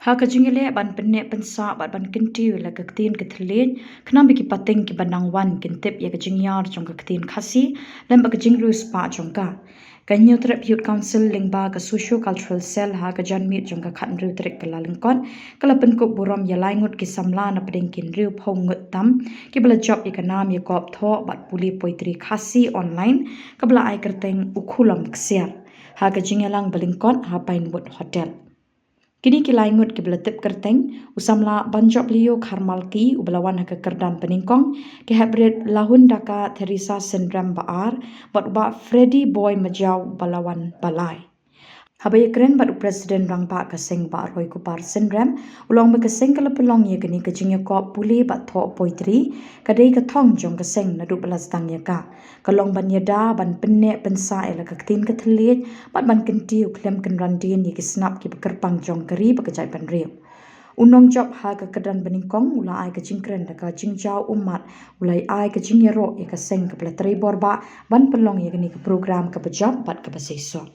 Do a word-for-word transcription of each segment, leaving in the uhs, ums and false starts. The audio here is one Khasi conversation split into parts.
Ha ka jingïaleh ban pynneh pynsah bad ban kyntiew ïa la ka ktien ka thylliej, khnang ba ki pateng kiba nang wan kin tip ïa ka jingïar jong ka ktien Khasi lem bad ka jingriewspah jong ka. Ka Hynñiewtrep Youth Council lyngba ka Socio Cultural Cell ha ka janmiet jong ka khathynriew tarik Kyllalyngkot ka la pynkup burom ïa lai ngut ki samla na pdeng ki hynriewphew ngut tam kiba la jop ïa ka nam ïakop thoh bad pule poetry Khasi online kaba la ai kyrteng U Khulom Ksiar ha ka jingïalang ba lyngkot ha Pinewood Hotel. Kine ki lai ngut kiba la tip kyrteng, u samla Banjop Leo Kharmalki uba la wan ha ka kyrdan banyngkong, ka heprit Lahun Daka Theresa Synrem Ba-ar bad u Bah Freddy Boy Majaw uba la wan ba lai. Haba ïakren bad u President Rangbah ka seng Bah Roykupar Synrem, u la ong ba ka seng ka la pynlong ïa kane ka jingïakop pule bad thoh poetry ka dei ka thong jong ka seng naduh ba la sdang ïa ka. Ka long ban ïada ban pynneh pynsah ïa la ka ktien ka thylliej bad ban kyntiew khlem kynran dien ïa ki snap kiba kyrpang jong ka ri bad ka jaitbynriew. U nongjop ha ka kyrdan banyngkong u la ai ka jingkren da ka jingjaw ummat, u la ai ka jingïaroh ïa ka seng kaba la trei bor bah ban pynlong ïa kane ka program kaba jop bad kaba seisoh.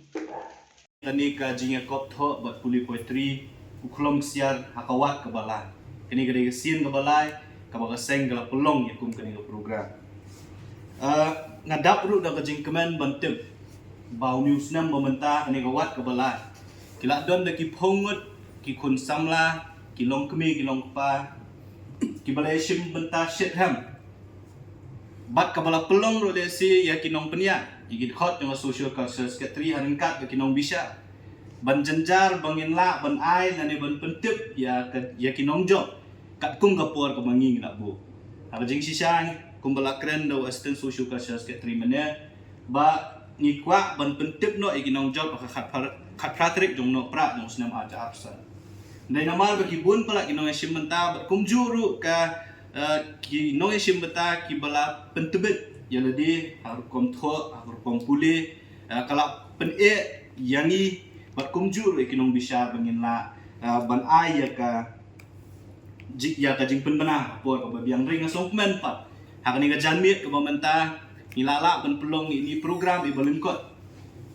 Kane ka jingïakop thoh bad pule poetry U Khulom Ksiar ha ka wat kaba lai. Kane ka dei ka sien kaba lai kaba ka seng ka la pynlong ïa kum kane ka program. Ah, nga dap ruh da ka jingkmen ban tip ba une u snem ba mynta kane ka wat kaba lai ki la don da ki phew ngut ki khun samla, ki longkmie ki longkpa kiba la ïashim bynta shitrhem. Bad kaba la pynlong ruh lehse ïa ki nongpynïaid, ïa ki dkhot jong ka Social Cultural Secretary ha ryngkat bad ki nongbishar ban jynjar ba ngin lah ban ai lane ban pyntip ïa ka, ïa ki nongjop katkum ka por kaba ngi ngi la buh. Ha ka jingshisha kumba la kren da u Assistant Social Cultural Secretary mynne ba ngi kwah ban pyntip noh ïa ki nongjop ha ka khatphra, khatphra tarik jong u Nohprah jong u snem ar hajar arphew san. Dei namar ba ki bun palat ki nongïashim bynta bad kumjuh ruh ka, eh, ki nongïashim bynta kiba la pyntbit ïa lade ha ka rukom thoh, ha ka rukom pule, eh, ka la pyneh ïa ngi bad kumjuh ruh ïa ki nongbishar ba ngin lah, eh, ban ai ïa ka ji-, ïa ka jingpynbna ha ka por kaba biang. Hynrei nga sngewkmen pat ha kane ka janmiet kaba mynta ngi la lah ban pynlong ïa ine i program iba lyngkot,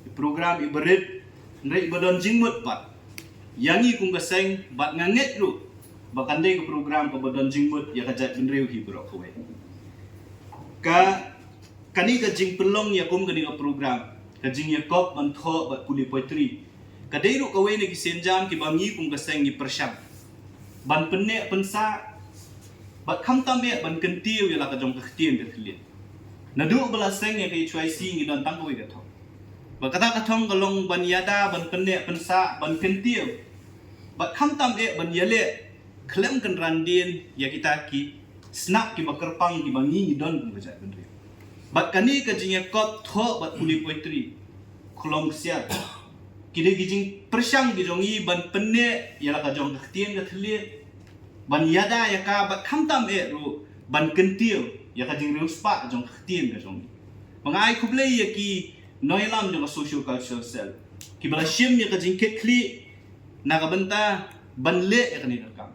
i program iba rit, hynrei iba don jingmut pat ïa ngi kum ka seng bad nga ngeit ruh ba kan dei ka program kaba don jingmut ïa ka jaitbynriew hi baroh kawei. Ka, kane ka jingpynlong ïa kum kane ka program, ka jingïakop ban thoh bad pule poetry, ka dei ruh kawei na ki sienjam kiba ngi kum ka seng ngi pyrshang ban pynneh pynsah bad khamtam eh ban kyntiew ïa la ka jong ka ktien ka thylliej. Naduh ba la seng ïa ka H Y C ngi don tang kawei ka thong. Bad kata ka thong ka long ban ïada, ban pynneh pynsah, ban kyntiew bad khamtam eh ban ïaleh khlem kynran dien ïa kita ki snap kiba kyrpang kiba ngi ngi don kum ka jaitbynriew. Bad kane ka jingïakop thoh bad pule poetry Khulom Ksiar, ki dei ki jingpyrshang ki jong ngi ban pynneh ïa la ka jong ka ktien ka thylliej, ban ïada ïa ka bad khamtam eh ruh ban kyntiew ïa ka jingriewspah jong ka ktien ka jong ngi. Ba nga ai khublei ïa ki nongïalam jong ka Socio Cultural Cell kiba la shim ïa ka jingkitkhlieh na ka bynta ban leh ïa kane ka kam.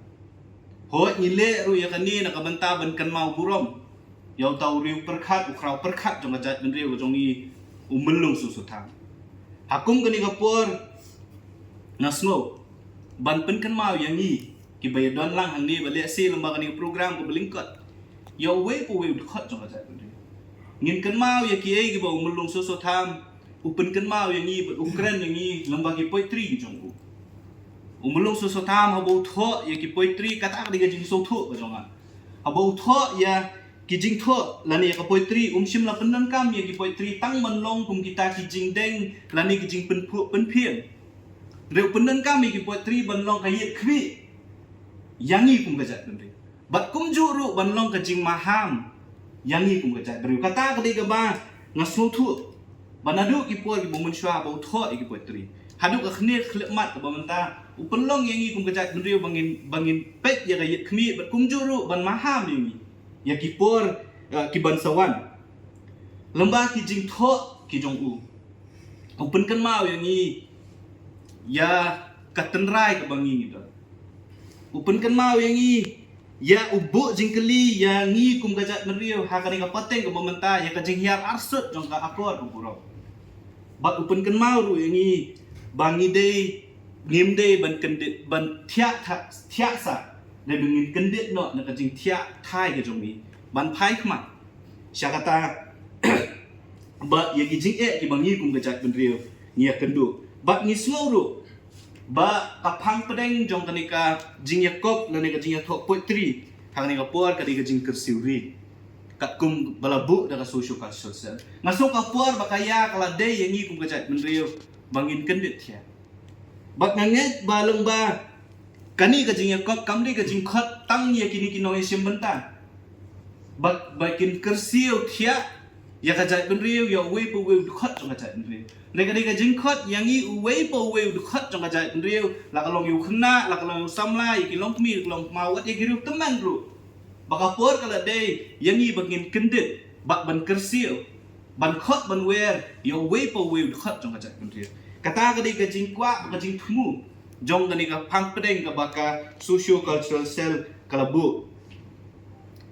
Hooid, ngi leh ruh ïa kane na ka bynta ban kynmaw burom ïa uta u riew pyrkhat, u khraw pyrkhat jong ka jaitbynriew ka jong ngi, u Myllung Soso Tham. Ha kum kane ka por nga sngew ban pynkynmaw ïa ngi kiba ïadon lang hangne ba lehse lyngba kane ka program kaba lyngkot ïa uwei pa uwei u dkhot jong ka jaitbynriew. Ngin kynmaw ïa kiei kiba u Myllung Soso Tham u pynkynmaw ïa ngi bad u kren ïa ngi lyngba ki poetry ki jong u. U Myllung Soso Tham haba u thoh ïa ki poetry, kata ka dei ka jingsngewthuh ka jong nga. Haba u thoh ïa ki jingthoh lane ïa ka poetry, um shym la pyndonkam ïa ki poetry tang ban long kum kita ki jingdeng lane ki jingpynphuh pynphieng. Hynrei u pyndonkam ïa ki poetry ban long ka ïit khmih ïa ngi kum ka jaitbynriew. Bad kumjuh ruh ban long ka jingmaham ïa ngi kum ka jaitbynriew. Kata ka dei kaba nga sngewthuh ba naduh ki por kiba mynshuwa ba u thoh ïa ki poetry haduh ka khnier khyllipmat kaba mynta, u pynlong ïa ngi kum ka jaitbynriew ba ngin, ba ngin peit ïa ka ïit khmih bad kumjuh ruh ban maham ïa ngi ïa ki por, eh, ki ban sa wan. Lyngba ki jingthoh ki jong u, u pynkynmaw ïa ngi ïa ka tynrai kaba ngi ngi don. U pynkynmaw ïa ngi ïa u buh jingkylli ïa ngi kum ka jaitbynriew ha kane ka pateng kaba mynta, ïa ka jinghiar arsut jong ka akor ka burom. Bad u pynkynmaw ruh ïa ngi ba ngi dei Ngim dei ban kyndit, ban thiah tha-, thiah sah. Dei ban ngin kyndit noh na ka jingthiah thai ka jong ngi ban phai khmat. Sha kata, ba ïa ki jingeh kiba ngi kum ka jaitbynriew ngi ïa kynduh. Bad ngi sngew ruh ba ka phang pdeng jong kane ka jingïakop lane ka jingïathoh poetry ha kane ka por ka dei ka jingkyrsiew ri. Katkum ba la buh da ka socio cultural cell. Nga sngew ka por ba ka ïa ka la dei ïa ngi kum ka jaitbynriew ba ngin kyndit thiah. Bad nga ngeit ba long ba kane ka jingïakop kam dei ka jingkhot tang ïa kine ki nongïashim bynta. Bad ba kin kyrsiew thiah ïa ka jaitbynriew, ïa uwei pa uwei u dkhot jong ka jaitbynriew. Dei ka dei ka jingkhot ïa ngi uwei pa uwei u dkhot jong ka jaitbynriew, la ka long ïa u khynnah, la ka long ïa u samla, ïa ki longkmie, ki longkmie, wat ïa ki riewtymmen ruh. Ba ka por ka la dei ïa ngi ba ngin kyndit bad ban kyrsiew, ban khot ban wer ïa uwei pa uwei u dkhot jong ka jaitbynriew. Kata ka dei ka jingkwah, ka jingthmu jong kane ka phang pdeng kaba ka socio cultural cell ka la buh.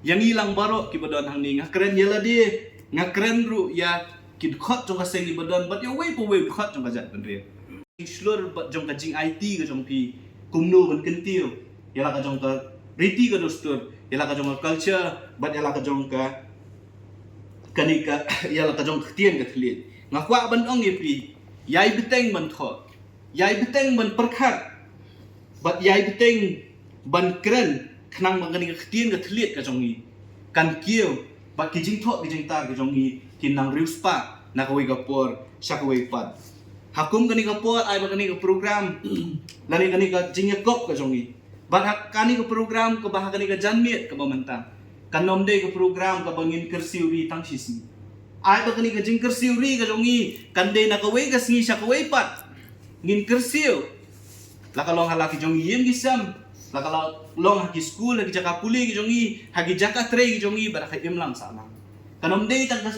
Ïa ngi lang baroh kiba don hangne, nga kren ïa lade, nga kren ruh ïa ki dkhot jong ka seng kiba don bad ïa uwei pa uwei u dkhot jong ka jaitbynriew. Shlur bad jong ka jingaiti ka jong phi kumno ban kyntiew ïa la ka jong ka riti ka dustur, ïa la ka jong ka culture, bad ïa la ka jong ka, kane ka, ïa la ka jong ka ktien ka thylliej. Nga kwah ban ong ïa phi, ïai bteng ban thoh, ïai bteng ban pyrkhat, bad ïai bteng ban kren, khnang ba kane ka ktien ka thylliej ka jong ngi kan kiew, bad ki jingthoh ki jingtar ki jong ngi kin nang riewspah na kawei ka por sha kawei pat. Ha kum kane ka por, ai ba kane ka program lane kane ka jingïakop ka jong ngi, bad ha kane ka program kaba ha kane ka janmiet kaba mynta, kan ym dei ka program kaba ngin kyrsiew ri tang shisngi. Ai ba kane ka jingkyrsiew ri ka jong ngi kan dei na kawei ka sngi sha kawei pat. Ngin kyrsiew, la ka long ha la ki jong ngi ïing ki sem, la ka la-, long ha ki skul, ha ki jaka pule ki jong ngi, ha ki jaka trei ki jong ngi, bad ha ka imlang sahlang. Kan ym dei tang ka,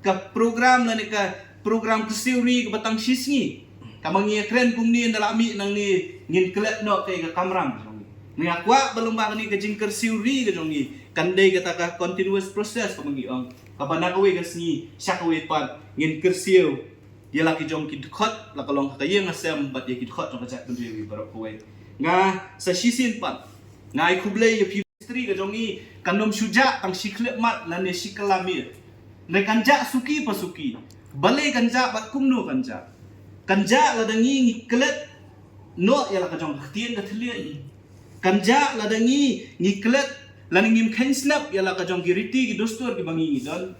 ka program lane ka program kyrsiew ri kaba tang shisngi. Kaba ngi ïa kren kumne, ynda la mih nangne ngin klet noh kaei ka kamram ka jong ngi. Nga kwah ba long ba kane ka jingkyrsiew ri ka jong ngi kan dei kata ka continuous process kaba ngi ong, kaba na kawei ka sngi sha kawei pat ngin kyrsiew ïa la ki jong ki dkhot, la ka long ha ka ïing ha sem bad ïa ki dkhot jong ka jaitbynriew baroh kawei. Nga sa shisien pat, nga ai khublei ïa phi. History ka jong ngi kan ym shu jah tang shi khyllipmat lane shi kylla miet. Hynrei kan jah suki pa suki. Balei kan jah bad kumno kan jah? Kan jah lada ngi ngi klet noh ïa la ka jong ka ktien ka thylliej. Kan jah lada ngi ngi klet lane ngim kheiñ snap ïa la ka jong ki riti ki dustur kiba ngi ngi don.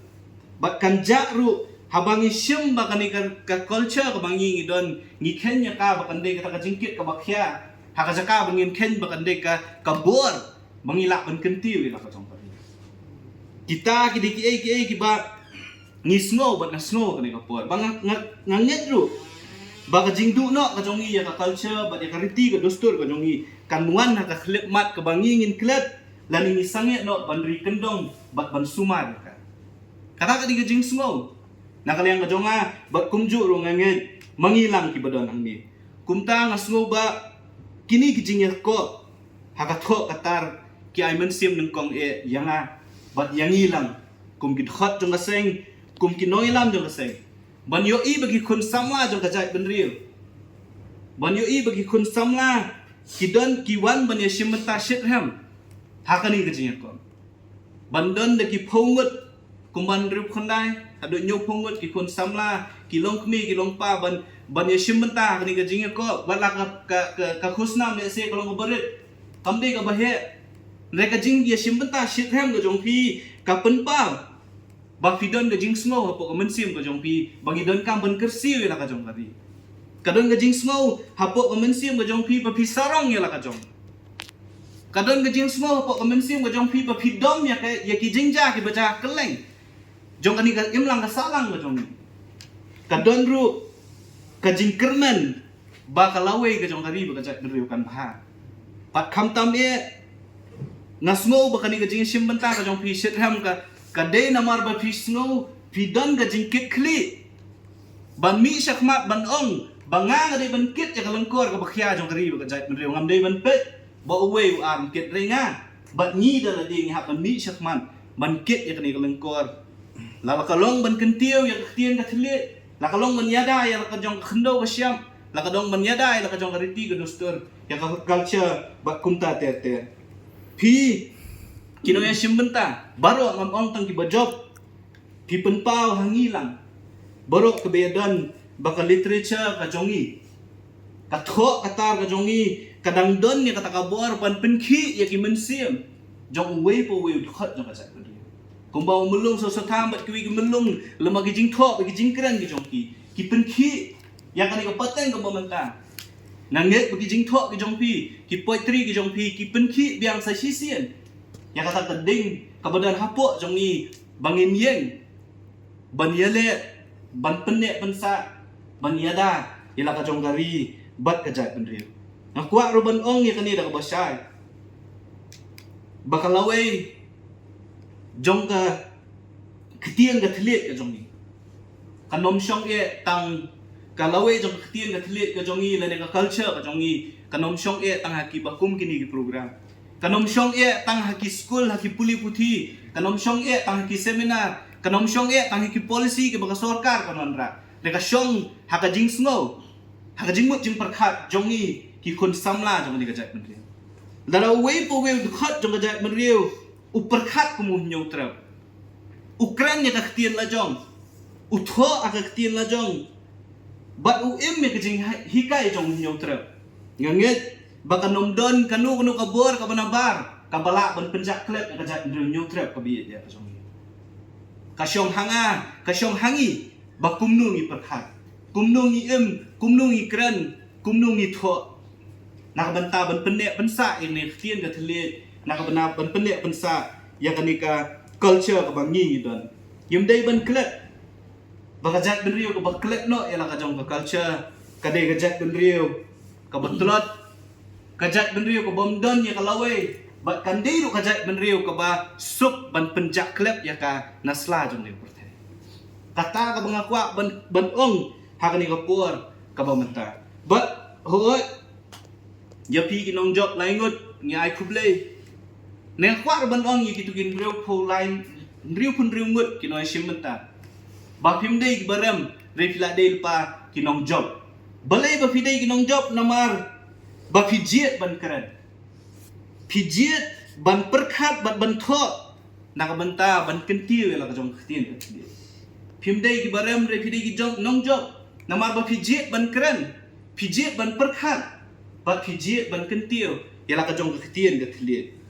Bad kan jah ruh haba ngi shim ba kane ka, ka culture kaba ngi ngi don, ngi kheiñ ïa ka ba kan dei kata ka jingkit kaba khia, ha ka jaka ba ngin kheiñ ba kan dei ka, ka bor ba ngi lah ban kyntiew ïa la ka jong ka ri. Kita ki dei kiei kiei kiba ngi sngew bad nga sngew kane ka por. Ba nga, nga, nga ngeit ruh ba ka jingduh noh ka jong ngi ïa ka culture bad ïa ka riti ka dustur ka jong ngi kan wan ha ka khyllipmat kaba ngi ngin klet lane ngi sangeh noh ban ri kyndong bad ban sumar ïa ka. Kata ka dei ka jingsngew na ka liang ka jong nga, bad kumjuh ruh nga ngeit ma ngi lang kiba don hangne. Kumta nga sngew ba kine ki jingïakop ha ka thoh ka tar ki ai mynsiem nyngkong eh ïa nga bad ïa ngi lang kum ki dkhot jong ka seng, kum ki nongïalam jong ka seng, ban ïohi ba ki khun samla jong ka jaitbynriew, ban ïohi ba ki khun samla ki don ki wan ban ïashim bynta shitrhem ha kane ka jingïakop. Ban don da ki phew ngut, kumban hynriew khyndai haduh hynñiew phew ngut ki khun samla, ki longkmie ki longpa ban, ban ïashim bynta ha kane ka jingïakop, wat la ka, ka, ka, ka khusnam lehse ka long kaba rit, kam dei kaba heh. Hynrei ka jingïashim bynta shitrhem ka jong phi ka pynpaw ba phi don ka jingsngew hapoh ka mynsiem ka jong phi ba ngi donkam ban kyrsiew ïa la ka jong ka ri. Ka don ka jingsngew hapoh ka mynsiem ka jong phi ba phi sarong ïa la ka jong. Ka don ka jingsngew hapoh ka mynsiem ka jong phi ba phi dom ïa ka, ïa ki jingjia kiba jia kylleng jong kane ka imlang ka sahlang ka jong ngi. Ka don ruh ka jingkyrmen ba ka lawei ka jong ka ri bad ka jaitbynriew kan bha. Bad khamtam eh, nga sngew ba kane ka jingïashim bynta ka jong phi shitrhem ka, ka dei namar ba phi sngew phi don ka jingkitkhlieh ban mih shakhmat ban ong ba nga nga dei ban kit ïa ka lyngkor kaba khia jong ka ri bad ka jaitbynriew, ngam dei ban peit ba uwei u ar kit, hynrei nga bad ngi da lade ngi hap ban mih shakhmat ban kit ïa kane ka lyngkor. La, la ka long ban kyntiew ïa ka ktien ka thylliej, la ka long ban ïada ïa la ka jong ka khyndew ka shyiap, La ka dong ban ïada ïa la ka jong ka riti ka dustur, ïa ka culture bad kumta ter ter. Phi ki nongïashim bynta baroh, ngam ong tang kiba jop, phi pynpaw ha ngi lang. Baroh kaba ïadon bad ka literature ka jong ngi, ka thoh ka tar ka jong ngi, ka dang don ïa kata ka bor ban pynkhih ïa ki mynsiem jong uwei pa uwei u dkhot jong ka jaitbynriew. Kumba u Myllung Soso Tham bad kiwei ki Myllung, lem bad ki jingthoh bad ki jingkren ki jong ki, ki pynkhih ïa kane ka pateng kaba mynta. Nga ngeit ba ki jingthoh ki jong phi, ki poetry ki jong phi, ki pynkhih biang sa shisien ïa kata ka ding kaba don hapoh jong ngi, ba ngin ïeng ban ïaleh, ban pynneh pynsah, ban ïada ïa la ka jong ka ri bad ka jaitbynriew. Nga kwah ruh ban ong ïa kane da kaba shai, ba ka lawei jong ka ktien ka thylliej ka jong ngi, kan ym shong eh tang, ka lawei jong ka ktien ka thylliej ka jong ngi lane ka culture ka jong ngi, kan ym shong eh tang ha kiba kum kine ki program. Kan ym shong eh tang ha ki skul, ha ki pule puthi, kan ym shong eh tang ha ki seminar, kan ym shong eh tang ha ki policy kiba ka sorkar ka wanrah. Hynrei ka shong ha ka jingsngew, ha ka jingmut jingpyrkhat jong ngi ki khun samla jong kane ka jaitbynriew. Lada uwei pa uwei u dkhot jong ka jaitbynriew u pyrkhat kum u hynñiewtrep, u kren ïa ka ktien la jong, u thoh ha ka ktien la jong, bad u im ïa ka jinghikai jong u hynñiewtrep, nga ngeit ba kan ym don kano kano ka bor kaba nabar kaba lah ban pynjah khlep ïa ka jaitbynriew hynñiewtrep kaba ïeit ïa ka jong ngi. Ka shong ha nga, ka shong ha ngi, ba kumno ngi pyrkhat, kumno ngi im, kumno ngi kren, kumno ngi thoh, na ka bynta ban pynneh pynsah ïa kane ka ktien ka thylliej, na ka bynta ban pynneh pynsah ïa kane ka culture kaba ngi ngi don. Ngim dei ban klet ba ka jaitbynriew kaba klet noh ïa la ka jong ka culture ka dei ka jaitbynriew kaba tlot, ka jaitbynriew ka bym don ïa ka lawei, bad kan dei ruh ka jaitbynriew kaba suk ban pynjah khlep ïa ka na sla jong ka pyrthei. Kata kaba nga kwah ban, ban ong ha kane ka por kaba mynta. Bad hooid, ïa phi ki nongjop lai ngut ngi ai khublei. Nga kwah ruh ban ong ïa kito ki hynriewphew lai, hynriewphew hynriew ngut ki nongïashim bynta, ba phim dei kiba rem hynrei phi la dei lypa ki nongjop. Balei ba phi dei ki nongjop? Namar ba phi jied ban kren, phi jied ban pyrkhat bad ban thoh na ka bynta ban kyntiew ïa la ka jong ka ktien ka thylliej. Phim dei kiba rem hynrei phi dei ki jong nongjop, namar ba phi jied ban kren, phi jied ban pyrkhat, bad phi jied ban kyntiew ïa la ka jong ka ktien ka thylliej.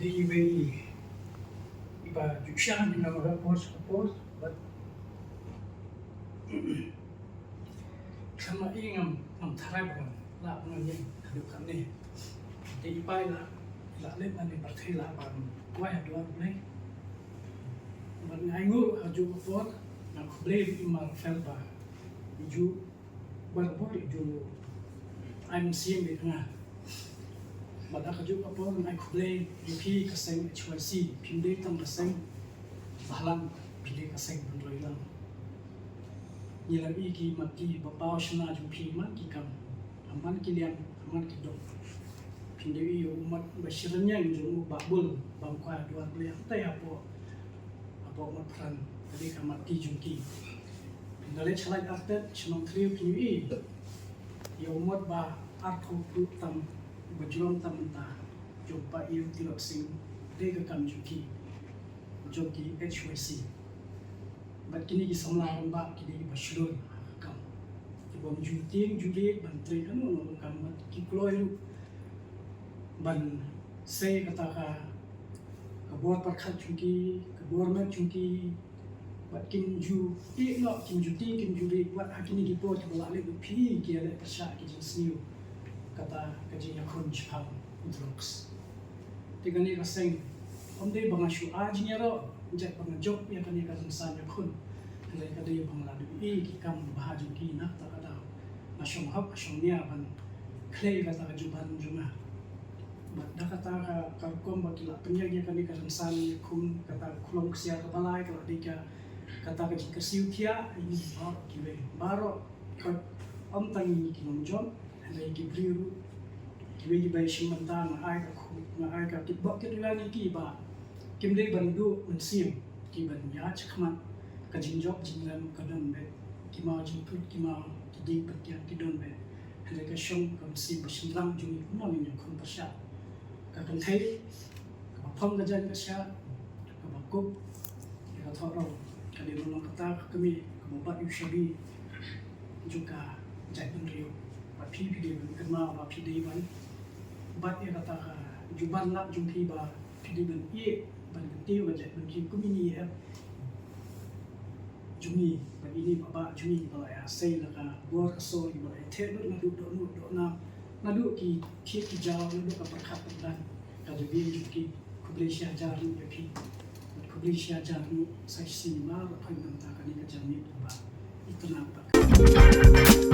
Dei iwei iba ju sha mynta ka por sha ka por, bad khlem ma i ngam, ngam tharai ba ngan lah ban ïeng haduh katne. Dei i pa i la, i la leit na ne pyrthei la ban kwai ha duar Blei. Bad nga ainguh ha kajuh ka por, nga khublei ïa i Mar Rafael ba i ju barabor i ju ai mynsiem ïa nga. Bad ha kajuh ka por nga ai khublei ïa phi ka seng H Y C, phim dei tang ka seng bahalang, phi dei ka seng pynroi lang. Ngi la i ki mat ki ba paw shynna jong phi man ki kam, man ki liang, man ki dong. Phin dei i u mat ba shyrñiang jong u Bah Bul, bam kwai duar Blei hangtai hapoh, hapoh Mat Phran, ka dei ka mat ki jong ki. Phin da leit sha Laitarteh, sha Nongthliew phin ïohi ïa u mot ba arphew pluh tam Ba jrong tam mynta jong Bah Ïew Tilok Sing dei ka kam jong ki, jong ki H Y C. Bad kine ki samla rangbah ki dei kiba shlur ha ka kam, ki bym ju tieng ju riej ban trei kano kano ka kam, bad ki kloi ruh ban sei kata ka, ka bor pyrkhat jong ki, ka bor met jong ki, bad kim ju ïeh noh, kim ju tieng, kim ju riej wat ha kine ki por kiba la leh bad phi ki ïaleh pyrshah ki jingsniew, kata ka jingïakhun shaphang drugs. Te kane ka seng ym dei ba nga shu ai jingïaroh, jait ba nga jop ïa kane ka rynsan ïakhun, hynrei ka dei ba nga la ïohi ki kam ba bha jong ki. Na kata ka daw nga shong hok nga shong nia ban khlei kata ka juban jong nga. Bad da kata ka, ka rukom ba ki la pynïaid ïa kane ka rynsan ïakhun, kata ka khlong ksiar kaba lai ka la dei ka, kata ka jingkyrsiew thiah ïa ngi baroh kiwei baroh, ym tang ïa ngi ki nongjop, hynrei ki briew ruh kiwei kiba ïashim bynta. Nga ai ka khu-, nga ai ka kitbok kitrwiang ïa ki ba kim dei ban duh mynsiem, ki ban ïaid shakhmat. Ka jingjop jingrem ka don beit, ki maw jingput, ki maw ki jingpynkhiah ki don beit, hynrei ka shong ka mynsiem ba shynrang jong ngi kumno ngin ïakhun pyrshah. Ka kynthei kaba phong ka jaiñ ka shyiap, kaba kup ïa ka thoh rong, ka dei ban long kata ka kmie kaba bat ïa u shabi jong ka jaitbynriew. Bad phi, phi dei ban kynmaw ba phi dei ban bat ïa kata ka juban lad jong phi, ba phi dei ban ïeh ban kyntiew ka jaitbynriew kum ine i hep jong ngi, bad ine i paidbah jong ngi ba la ïa sei la ka bor ka sor, ba la ïa theh lut naduh dohnud dohnaw, naduh ki thied ki jaw, naduh ka pyrkhat pyrdan ka jabieng jong ki. Khublei shihajar nguh ïa phi. Bad khublei shihajar nguh sa shisien ïa baroh, khamtam kane ka janmiet kaba itynnad bad